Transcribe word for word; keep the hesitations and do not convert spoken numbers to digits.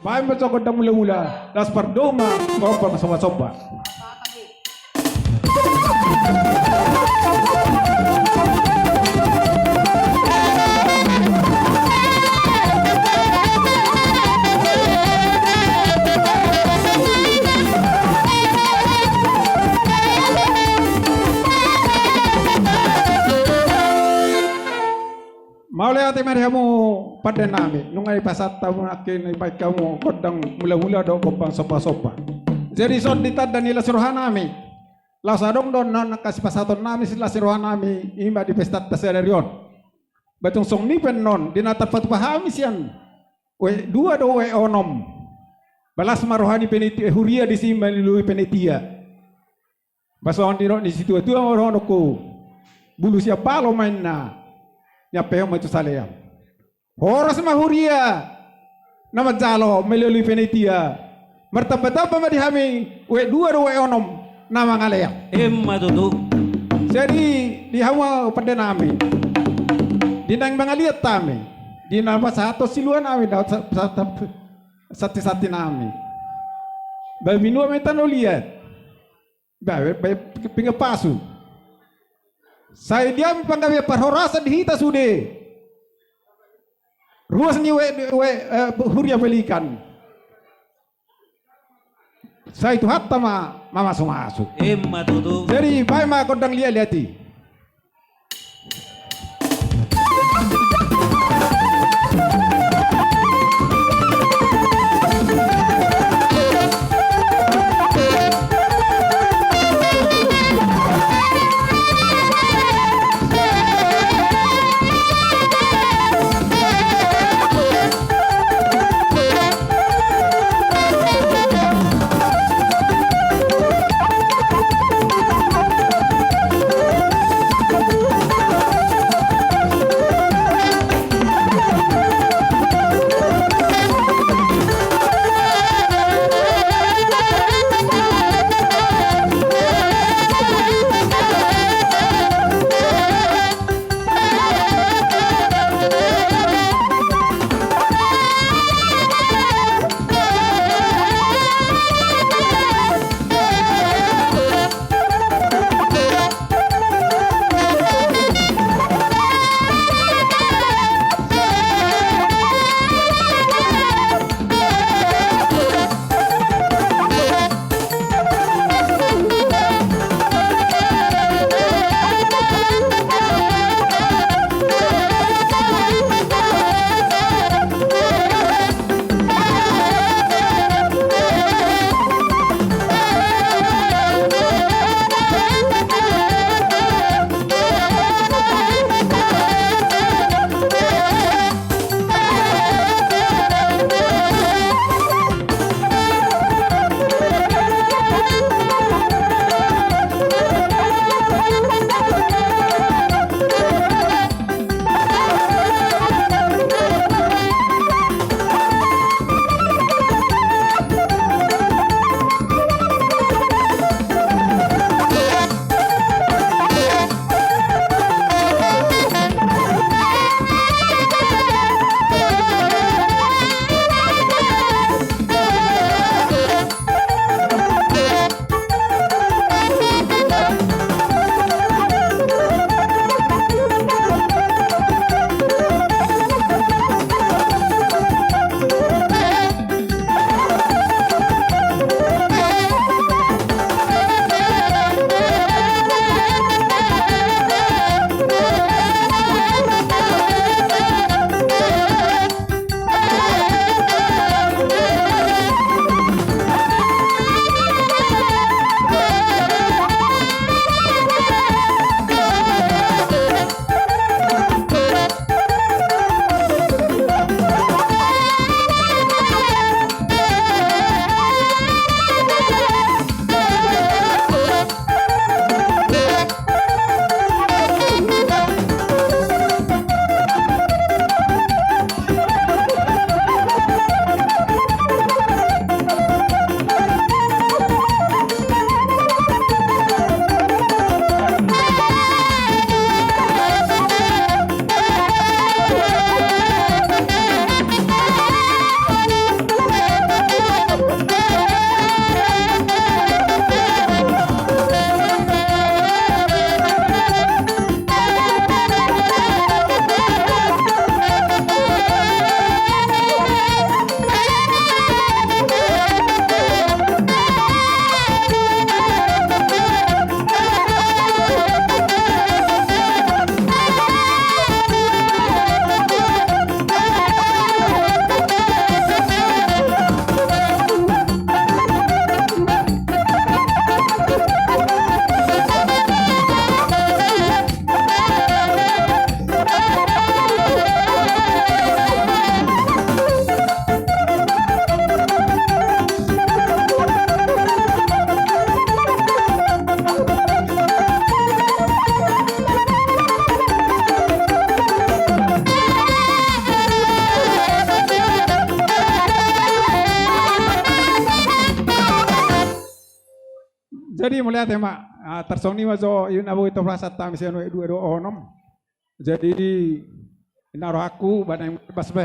Baen ma jo gondang mulamula, laos pardomu ma, baen ma somba-somba. Mauliate ma di hamu pande nami, nunga dipasahat hamu nangkin, dibaen hamu gondang mulamula dohot gombang somba-somba. Jadi songon i tanda ni las ni roha nami. Laos adong do na angka sipasahaton nami sian las ni roha nami, i ma di pestanta sadari on. Ba tung songon i pe annon, di na tarpatupa hami sian W dua dohot W onom. Ba las ma roha ni panitia, huria disi mangoloi panitia. Ba songon nidok ni situa-tua ma dohononku, bulu sian palo ma inna, niampehon ma tu salean. Horas ma huria na manjalo mangoloi panitia. Martamba-tamba ma di hami W dua dohot W onom na mangalean. Emma tutu. Jadi di hamu pande nami, di naeng mangaliat hami, di na pasahathon silua nami, na sa-, sa-, santi-santi nami. Ba binua ma hita na mauliate. Ba, ba, ba, pingan pasu. Sai di hami panggabean parhorasan di hita sude. Ruas ni W, W, eh, huria Pelikan. Sai Tuhanta ma mamasu-masu. Emma tutu. Jadi baen ma gondang liat-liat i. Jadi mauliate ma, ah, tarsongon i ma jo i na boi toplasanta muse nuaeng dua dohonon. Jadi na rohangku, ba naeng basbas